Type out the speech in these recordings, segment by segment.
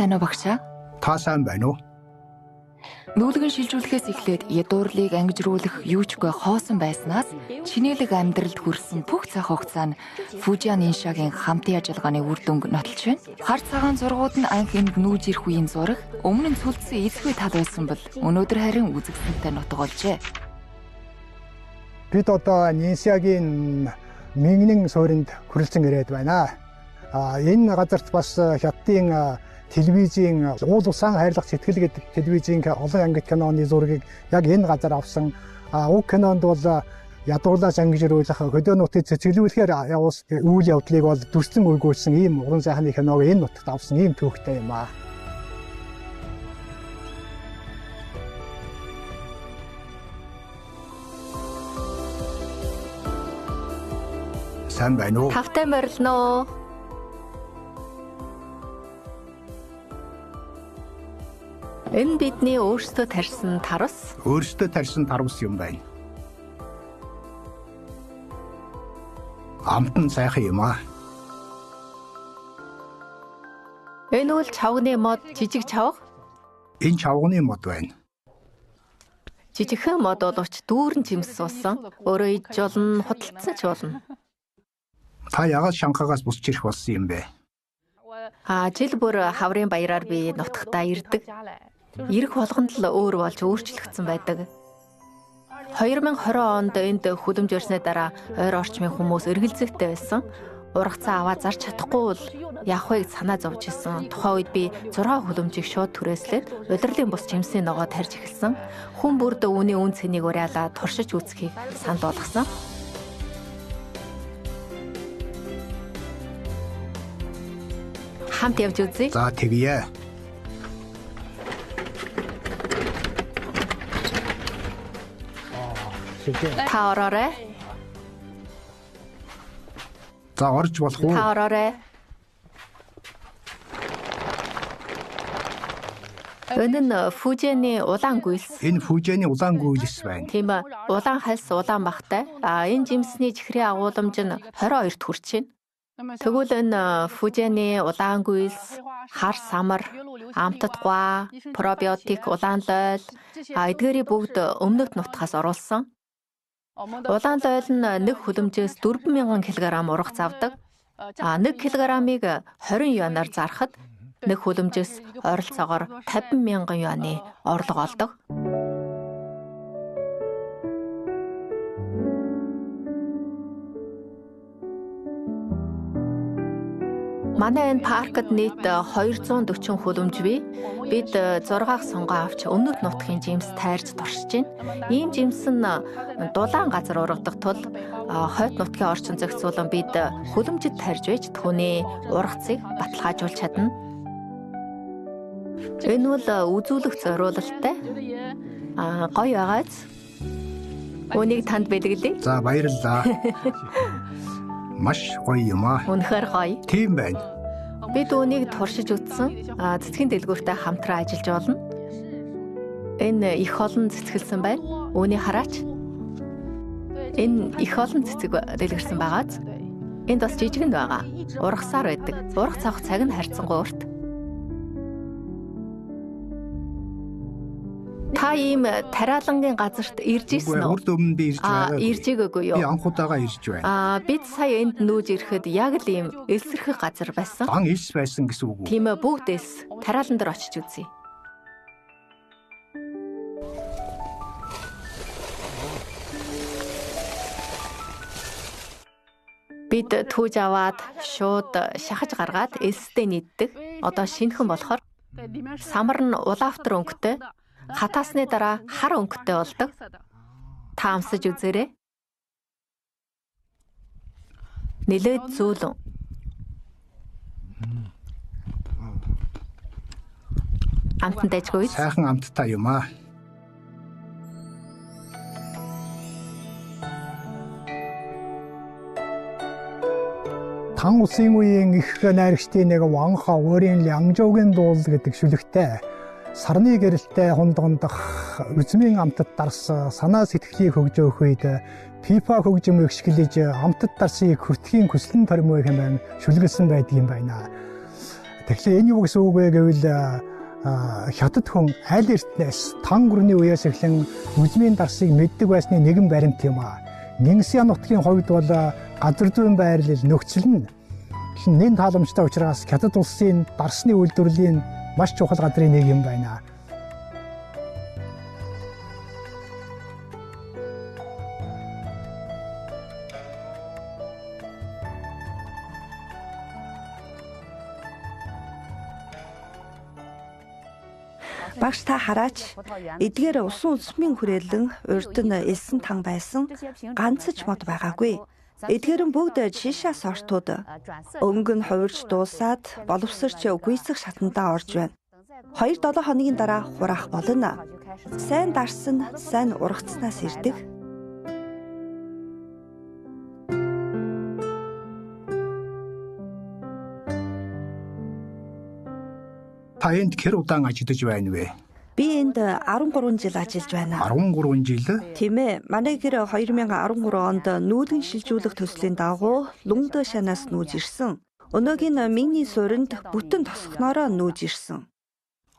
Сайн уу багшаа? Та сайн байна уу? Нүүлгэн шилжүүлэхээс эхлээд ядуурлыг ангижруулах юу ч үгүй хоосон байснаас чинээлэг амьдралд хүрсэн бүх цаг хугацаа нь Фужиан Иншагийн хамтын ажиллагааны үр дүнг нотолж байна. Хар цагаан зургууд нь анх энд нүүж ирэх үеийн зураг, өмнө нь цулдсан эцгүй тал байсан бол өнөөдөр харин үзэгсэнтэй нутаг болжээ. Бид одоо Нинсягийн Мингнэн суурьнд хүрэлцэн ирээд байна. Энэ газарт бас хятадын телевизийн уул усан хайрлах сэтгэл гэдэг телевизийн олон ангит киноны зургийг яг энэ газар авсан. Уг кинонд бол ядуурлаас ангижруулах, хөдөө нутгийг цэцгэлүүлэхээр явуулсан үйл явдлыг бол дүрслэн өгүүлсэн ийм уран сайхны киног энэ нутагт авсан ийм түүхтэй юм аа. Сайн байна уу? Тавтай морилно. Энэ бидний өөрсдөө тарьсан тарвас. Өөрсдөө тарьсан тарвас юм байна. Амт нь сайхан юм аа. Энэ үл чавганы мод, жижиг чавга. Энэ чавганы мод байна. Жижигхэн мод боловч дүүрэн жимс суусан. Өөрөө идж болно, худалдсан ч болно. Та яагаад Шанхайгаас бусч ирэх болсон юм бэ? Жил бүр хаврын баяраар би нутагтаа ирдэг. Ирэх болгонд л өөр болж өөрчлөгдсөн байдаг. 2020 онд энд хүлэмж өрснөө дараа ойр орчмын хүмүүс эргэлзээтэй байсан. Ургацаа аваад зарч чадахгүй бол явах вэ гэж санаа зовж исэн. Тухайн үед би 6 хүлэмжийг шууд түрээслээд улирлын бус жимсийн ногоо тарьж эхэлсэн. Хүн бүрд үүний үн цэнийг уриалаад туршиж үзэхийг санал болгосон. Хамт явж үзье. За тэгье. Та ороорой. За орж болох уу? Та ороорой. Энэ нь Фужианы улаан гүйлс. Энэ Фужианы улаан гүйлс байна. Тийм ээ. Улаан хальс улаан бахтай. Энэ жимсний чихрийн агуулмж нь 22-т хүрч байна. Тэгвэл энэ Фужианы улаан гүйлс, хар самар, амтат гуа, пробиотик, улаан лойл, эдгээрийг бүгд өмнөд нутгаас оруулсан. Улаан лойл нь нэг хүлэмжээс 4000 кг ургац авдаг. 1 кг-ыг 20 юанаар зархад нэг хүлэмжээс ойролцоогоор 50,000 юаны орлого олдог. Манай энэ паркт нийт 240 хүлэмж бий. Бид 6 сонгоо авч өмнөд нутгийн жимс тайрч туршиж байна. Ийм жимс нь дулаан газар ургадаг тул хойд нутгийн орчин зохицуулан бид хүлэмжид тарьж байж түүний ургацыг баталгаажуулж чадна. Энэ бол үзүүлэх зориулалттай. Гоё байгааз. Үүнийг танд бэлгэлье. За баярлалаа. Маш гоё юм аа. Үнэхээр гоё. Тийм байна. Бид үүнийг туршиж үзсэн. Цэцгийн дэлгүүртэй хамтран ажиллаж болно. Энэ их олон цэцгэлсэн байна. Үүнийг хараач. Энэ их олон цэцэг дэлгэрсэн байгааз. Энд бас жижигэн байгаа. Ургасаар байдаг. Ургац авах цаг нь харьцангуй урт. Та ийм тариалангийн газарт ирж исэн үү? Урд өмнө би ирж байгаагүй. Ирж байгаагүй юу? Би анх удаага ирж байна. Бид сая энд нүүж ирэхэд яг л ийм элсэрхэг газар байсан. Дан элс байсан гэсэн үг үү? Тийм ээ, бүгд элс. Тариалан дээр очиж үзье. Бид түүж аваад шууд шахаж гаргаад элстэй нийддэг. Одоо шинэхэн болохоор самар нь улаавтар өнгөтэй. Хатаасны дараа хар өнгөтэй болдог. Та амсаж үзээрэй. Нэлээд зөөлөн. Амтанд ажгүй. Сайхан амттай юм аа. Тан улсын үеийн их найрагчдын нэг Ван Ха өөрийн Лянжоугийн дуул гэдэг шүлэгтэй сарны гэрэлтэй хундгондох үзмийн амтад дарс санаа сэтгэлийг хөгжөөх үед пипа хөгжим ихшгэлж амтад дарсыг хүртхийн хүслэн тормой хэмээн шүлгэлсэн байдаг юм байна. Тэгэхээр энэ юу гэсэн үг вэ гэвэл хятад хүн аль эртнээс тан гүрний үеэс эхлэн үзмийн дарсыг мэддэг байсны нэгэн баримт юм аа. Нинсян нутгийн хувьд бол газар зүйн байрлал нөхцөл нь нэн тааламжтай учраас хятад улсын дарсны үйлдвэрлэлийн маш чухал газрын нэг юм байна. Багш та хараач, эдгээр усан үзмийн хүрээлэн урд нь элсэн тан байсан ганц ч мод байгаагүй. Эдгээр нь бүгд шиша сортууд. Өнгө нь хувирч дуусаад боловсорч гүйцэх шатандаа орж байна. 2-7 хоногийн дараа хураах болно. Сайн дарсан, сайн ургацснаас ирдэг. Та энд хэр удаан ажиллаж байна вэ? Би энд 13 жил ажиллаж байна. 13 жил? Тийм ээ. Манай гэр 2013 онд нүүлгэн шилжүүлэх төслийн дагуу Лунгдэ шанаас нүүж ирсэн. Өнөөгийн Минний суурьнд бүтэн тосгоноороо нүүж ирсэн.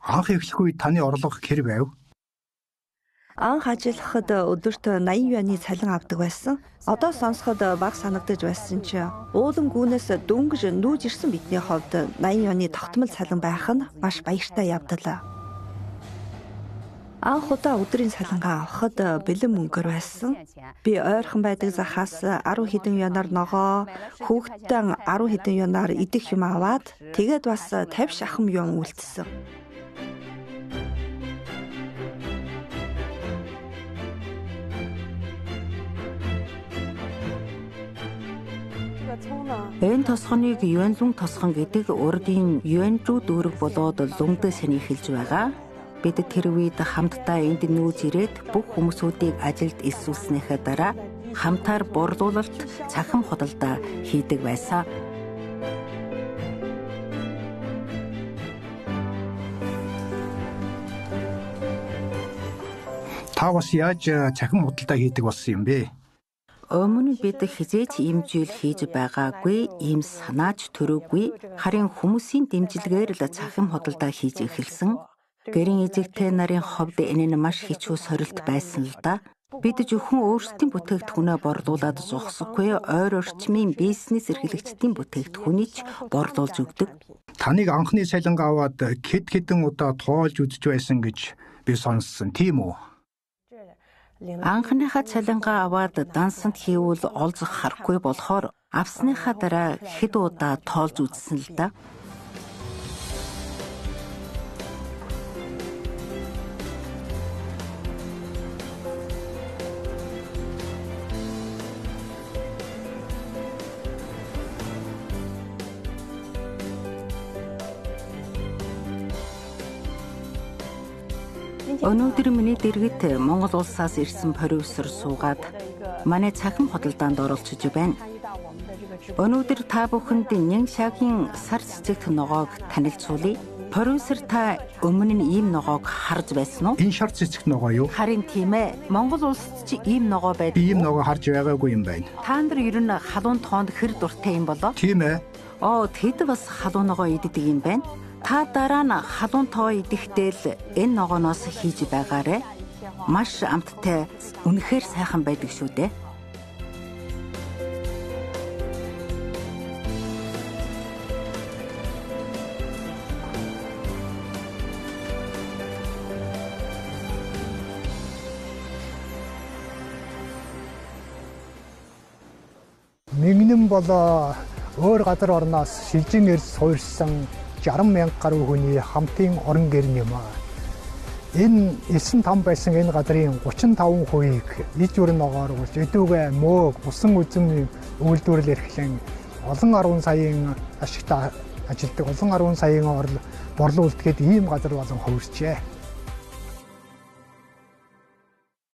Анх эхлэх үед таны орлого хэр байв? Анх ажиллахад өдөрт 80 юаны цалин авдаг байсан. Одоо сонсоход бага санагдаж байсан ч уулан гүнээс дөнгөж нүүж ирсэн бидний хувьд 80 юаны тогтмол цалин байх нь маш баяртай явдал. Анх удаа өдрийн цалингаа авахад бэлэн мөнгөөр байсан. Би ойрхон байдаг захаас 10 хэдэн юанаар ногоо, хүүхэдтэй 10 хэдэн юанаар идэх юм аваад тэгээд бас 50 шахам юан үлдсэн. Энэ тосгоныг Юаньлун тосгон гэдэг урдын Юаньчжу дүүрэг болоод Лунгдэ шаны эхэлж байгаа. Бид тэр үед хамтдаа энд нүүж ирээд бүх хүмүүсүүдийг ажилд элсүүлснийхээ дараа хамтаар борлуулалт, цахим худалдаа хийдэг байсан. Та бас яаж цахим худалдаа хийдэг болсон юм бэ? Өмнө нь бид хэзээ ч ийм зүйл хийж байгаагүй, ийм санаач төрөөгүй. Харин хүмүүсийн дэмжлэгээр л цахим худалдаа хийж эхэлсэн. Гэрийн эзэгтэй нарын хувьд энэ нь маш хэцүү сорилт байсан л да. Бид зөвхөн өөрсдийн бүтээгдэхүүнээ борлуулад зогсохгүй, ойр орчмын бизнес эрхлэгчдийн бүтээгдэхүүнийг ч борлуулж өгдөг. Таныг анхны цалингаа аваад хэд хэдэн удаа тоолж үзэж байсан гэж би сонссон, тийм үү? Анхныхаа цалингаа аваад дансанд хийвэл олзох харахгүй болохоор авсныхаа дараа хэд удаа тоолж үзсэн л да. Өнөөдөр миний дэргэд Монгол улсаас ирсэн продюсер суугаад манай цахим худалдаанд оролцож байна. Өнөөдөр та бүхэнд Ниншагийн сар цэцэгт ногоог танилцуулъя. Продюсер та өмнө нь ийм ногоог харж байсан уу? Энэ шар цэцэгт ногоо юу? Харин тийм ээ. Монгол улсад чи ийм ногоо байдаг. Би ийм ногоо харж байгаагүй юм байна. Та нар ер нь халуун тоонд хэр дуртай юм болоо? Тийм ээ. Оо, тэд бас халуун ногоо иддэг юм байна. Та дараа нь халуун тоо идэхдээ л энэ ногооноос хийж байгаарэ. Маш амттай, үнэхээр сайхан байдаг шүү дээ. Мигнэн болоо өөр газар орноос шилжин ирж суурьсан 60 мянга гаруй хүний хамтын орон гэр юм аа. Энэ элсэн там байсан энэ газрын 35%-ийг иж өрн ногооргуулж, өдүүгээ мөөг, усан үзэм үйлдвэрлэл эрхлэн олон 10 саяын ашигтай ажилтдаг, олон 10 саяын борлуулалт гээд ийм газар болон хувирчээ.